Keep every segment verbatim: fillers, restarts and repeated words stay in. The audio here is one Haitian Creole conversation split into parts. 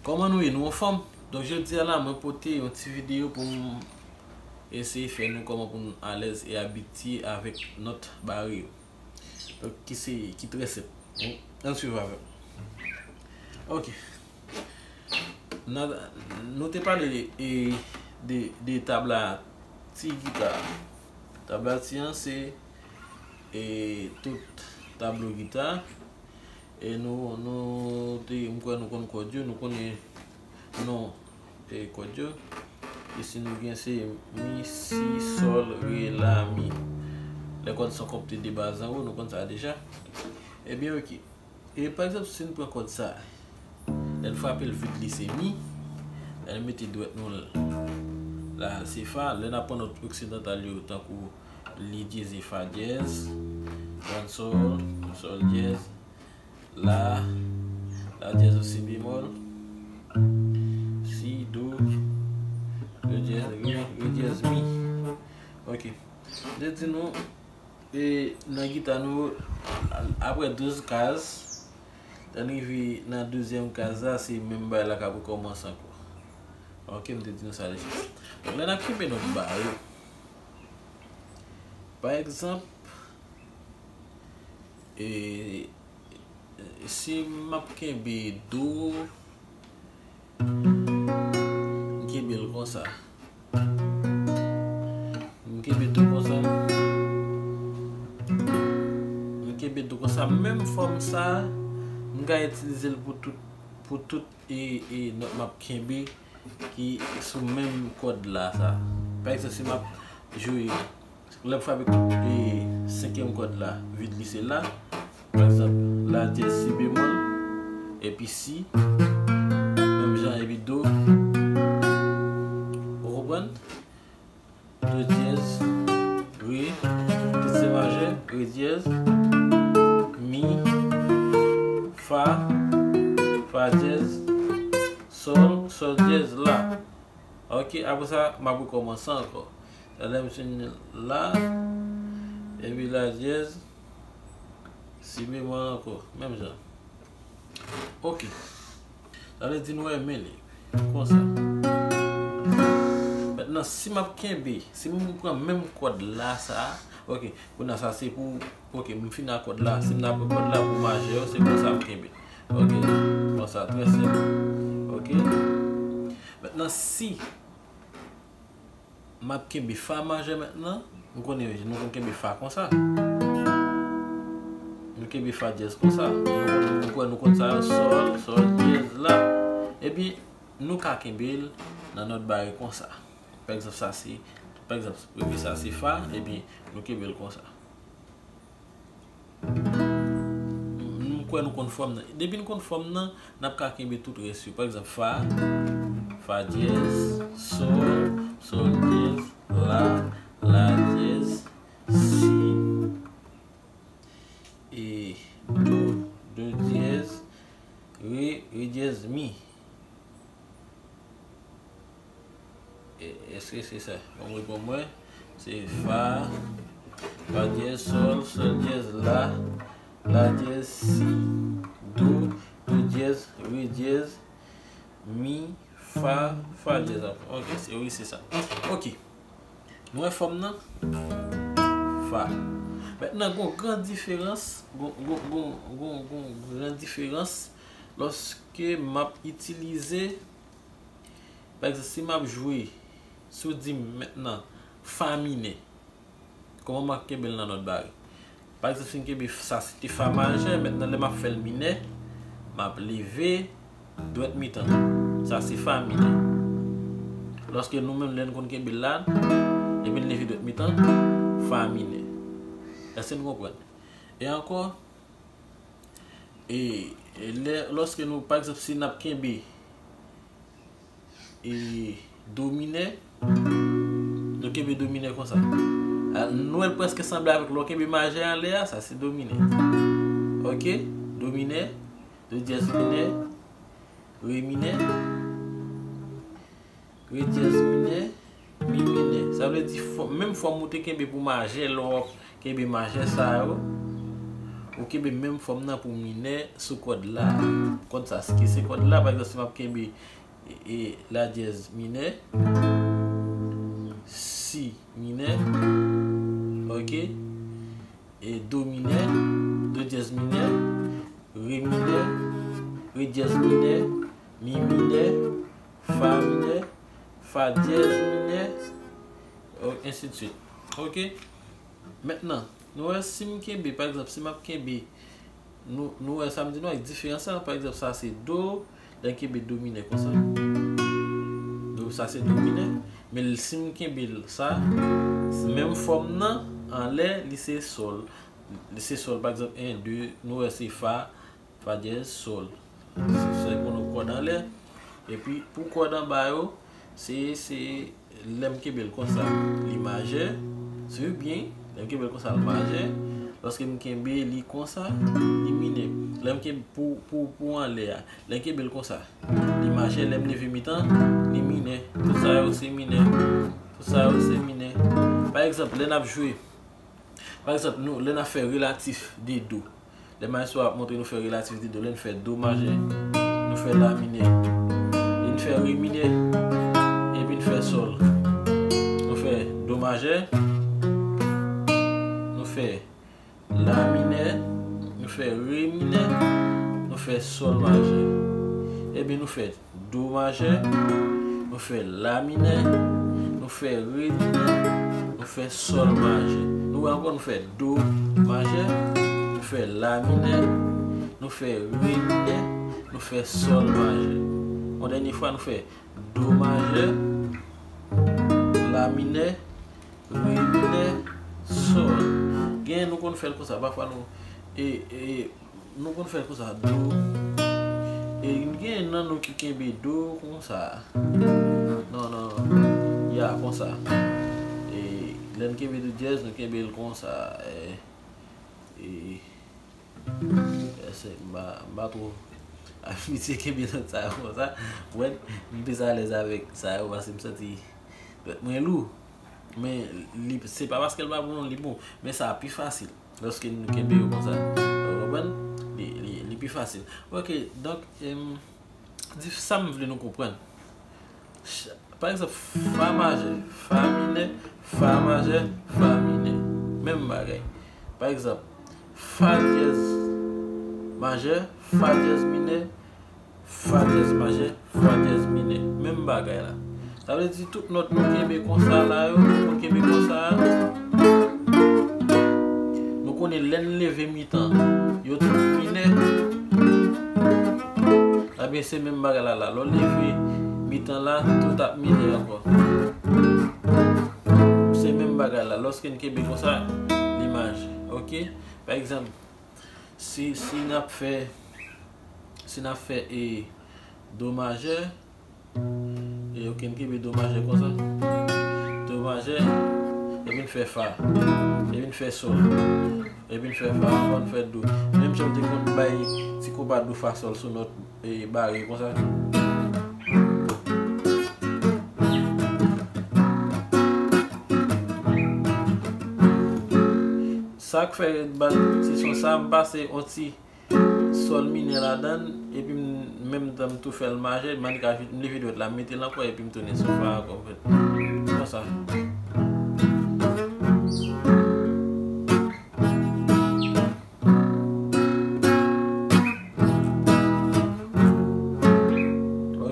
Kòman nou ye? Nou anfòm? Donk, jodi a la, mwen pote yon ti videyo pou m eseye fè nou kòman pou nou alèz e abitye avèk nòt bare yo. Donk, ki se, ki trè senp. Ann swiv avè m. Ok. Nan, nou te pale de, de, de tablati gita. Tablati an se e, tout tablo gita. E nou, nou te, m kwè nou konn kòd yo, nou konnen non e kòd yo. E si nou gen se mi, si, sòl, re, la, mi. Lè kòd sa konpte de bas anwo, nou konn sa deja. Ebyen, ok. E pa egzanp, si n pran kòd sa, lè n frape l vid li se mi, lè n mete dwèt nou l la se fa, lè n ap pran nòt oksidantal yo tankou li dyez e fa dyez, gran sòl, sòl dyez, la, la dyez ou si bemòl, si, do, do dyez, re, re dyez, mi. Ok. Li di nou, e nan gita nou, apre douz kaz, lè n rive nan douzyèm kaz la, se menm bagay la k ap rekòmanse ankò. Ok, m te di nou sa deja. Donk, lè n ap kenbe nòt bare, pa egzanp, e, si m ap kenbe do, m kenbe l konsa. M kenbe do konsa. M kenbe do konsa. Menm fòm sa, m ka itilize l pou tout, pou tout e, e nòt m ap kenbe ki sou menm kòd la sa. Pa egzanp, si m ap jwe, lè m frape e, senkyèm kòd la, vid li se la. Pa egzanp, la dyez si bemòl, epi si, menm jan, epi do. Ou konprann? Do dyez, re, tout se majè, re dyez, mi, fa, fa dyez, sòl, sòl dyez, la. Ok, apre sa, m ap rekòmanse ankò. Talè m fini la, epi la dyez, si bemòl ankò, menm jan. Ok. Sa vle di nou renmen li. Konsa. Mentnan, si m ap kenbe, si m pran menm kòd la, sa, ok, kounye a sa se pou, ok, m fin ak kòd la, si m nan pran kòd la pou majè yo, se konsa m kenbe. Ok, konsa, trè senp. Ok. Mentnan, si m ap kenbe fa majè mentnan. Nou konnen, nou konn kenbe fa konsa. Nou kenbe fa dyez konsa. Nou konn, nou kwè nou konn sa yo, sòl, sòl dyez, la. Epi, nou ka kenbe l nan nòt bare konsa. Pa egzanp, sa se, pa egzanp, premye sa se fa, epi nou kenbe l konsa. M kwè nou konn fòm nan. Depi n konn fòm nan, n ap ka kenbe tout rès yo. Pa egzanp, fa, fa dyez, sòl, sòl dyez, la, la dyez, si, e do, do dyez, re, re dyez, mi. E, èske se sa? Bon, reponn mwen. Se fa, fa dyez, sòl, sòl dyez, la, la dyez, si, do, do dyez, re dyez, mi, fa, fa dyez ankò. Ok, se, wi, se sa. Ok. Nou wè fòm nan? Fa. Mentnan, gon gran diferans, gon, gon, gon, gon, gon gran diferans lòske m ap itilize, pa egzanp, si m ap jwe, si w di m mentnan, fa minè, kòman m ap kenbe l nan nòt bare? Pa egzanp, si m kenbe sa, se te fa majè, mentnan lè m ap fè l minè, m ap leve dwèt mitan. Sa se fa minè. Lòske nou menm, lè n konn kenbe l la, epi n leve dwèt mitan, fa minè. Èske n konprann? E ankò, e, e lè, lòske nou, pa egzanp, si n ap kenbe e do minè, nou kenbe do minè konsa. A, nou wè l prèske sanble avèk lè w kenbe majè anlè a, sa se do minè. Ok? Do minè, do dyèz minè, re minè, re dyèz minè, mi minè. Sa vle di fò-, menm fòm ou te kenbe pou majè, lè w ap kenbe majè sa yo, Ou kenbe menm fòm nan pou minè sou kòd la. Kòd sa, ki se kòd la, pa egzanp, si m ap kenbe e, e, la dyèz minè, si minè, oke, e do minè, do dyèz minè, re minè, re dyèz minè, mi minè, fa minè, fa dyèz minè, o, ensidswit. Oke? Mentnan, nou wè si m kenbe, pa egzanp, si m ap kenbe, nou, nou wè sa m di nou, ak diferans la, pa egzanp, sa se do, lè m kenbe do minè konsa. Do, sa se do minè. Men si m kenbe l sa, menm fòm nan, anlè, li se sòl. Li se sòl, pa egzanp, en, de, nou wè se fa, fa dyèz, sòl. Se, se pou nou kòd anlè. Epi, pou kòd anba yo, se, se lè m kenbe l konsa, li majè. Swiv byen, lè m kenbe l konsa, li majè. Lòske m kenbe li konsa, li minè. Lè m kenbe pou, pou, pou anlè a, lè m kenbe l konsa, li majè. Lè m leve mitan, li minè. Tout sa yo se minè. Tout sa yo se minè. Pa egzanp, lè n ap jwe, pa egzanp, nou, lè n ap fè relatif de do. Lè maestro ap montre nou fè relatif de do, lè n fè do majè, nou fè la minè, e n fè re minè, epi n fè sòl. Nou fè do majè, nou fè la minè, nou fè re minè, nou fè sòl majè. Epi nou fè do majè, nou fè la minè, nou fè re minè, nou fè sòl majè. Nou wè ankò, nou fè do majè, nou fè la minè, nou fè re minè, nou fè sòl majè. Yon dènye fwa, nou fè do majè, la minè, re minè, sòl. Gen, nou konn fè l konsa. Pafwa nou, e, e, nou konn fè l konsa. Do. E gen nan nou ki kenbe do konsa. Non, non, non. Ya, konsa. E lè n kenbe do dyèz, nou kenbe l konsa. E, e, Èske m pa, m pa twò abitye kenbe nòt sa yo konsa. Mwen, m plis alèz avèk sa yo paske m santi dwèt mwen lou. Men li, se pa paske l pa bon, non, li bon. Men sa pi fasil lòske nou kenbe yo konsa. Ou konprann? Li, li, li pi fasil. Oke, donk, em, di sa m vle nou konprann. Ch-, pa egzanp, fa majè, fa minè, fa majè, fa minè. Menm bagay. Pa egzanp, fa dyèz majè, fa dyèz minè, fa dyèz majè, fa dyèz minè. Menm bagay la. Sa vle di tout nòt nou kenbe konsa la yo, nou konn kenbe konsa a. Nou konnen lè n leve mitan, yo tout minè. Ebyen, se menm bagay la la. Lè w leve mitan la, tout ap minè ankò. Se menm bagay la. Lòske n kenbe konsa, li majè. Oke? Pa egzanp, si, si n ap fè, si n ap fè, e, do majè, e, oke, n kenbe do majè konsa. Do majè, epi n fè fa. Epi n fè sòl. Epi n fè fa, ankò n fè do. Menm jan m te konn bay ti konpa do fa sòl sou nòt, e, bare konsa. Sa k fè ba ti son sa, m pase on ti sòl minè ladan l, epi m, menm tan m tou fè l majè, m annik ajoute, m leve dwèt la, m mete l ankò, epi m tounen sou fa ankò, anfèt. Konsa.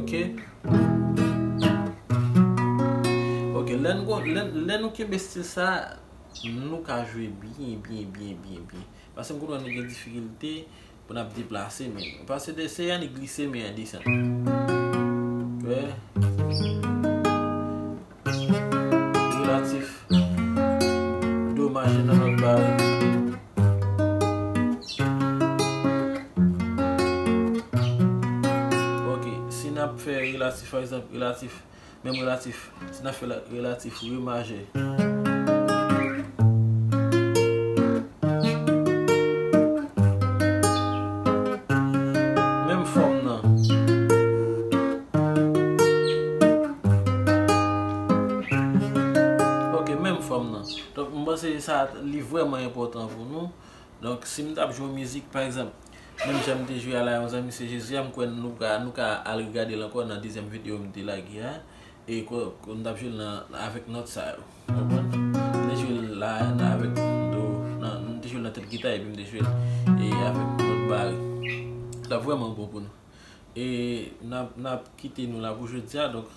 Oke. Oke, lè n gon-, lè, lè nou kenbe stil sa, nou ka jwe byen, byen, byen, byen, byen. Paske m konprann nou gen difikilte pou n ap deplase men nou. Paske de, se annik glise men an desann. Wè. Relatif. Do majè nan nòt bare. Oke, si n ap fè relatif, pa egzanp, relatif, menm relatif, si n ap fè la, relatif re majè. Menm fòm nan. Oke, menm fòm nan. Donk, m panse sa, li vrèman enpòtan pou nou. Donk, si m t ap jwe yon mizik, pa egzanp, menm jan m te jwe a la, yon zanmi se Jezi a, m kwè nou ka, nou ka al regade l ankò nan dezyèm videyo m te lage a. E ko, ko m t ap jwe l nan, avèk nòt sa yo. Ou konprann? M te jwe l la, nan, avèk do, nan, m te jwe l nan tèt gita, epi m te jwe l, e avèk nòt bare. L ap vrèman bon pou nou. E n ap, n ap kite nou la pou jodi a, donk,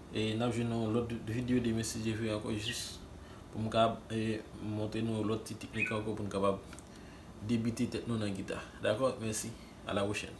e n ap jwenn yon lòt videyo demen si Dye vle ankò, jis pou m ka, e, montre nou lòt ti teknik ankò pou n kapab debite tèt nou nan gita. Dakò? Mèsi. A la pwochèn.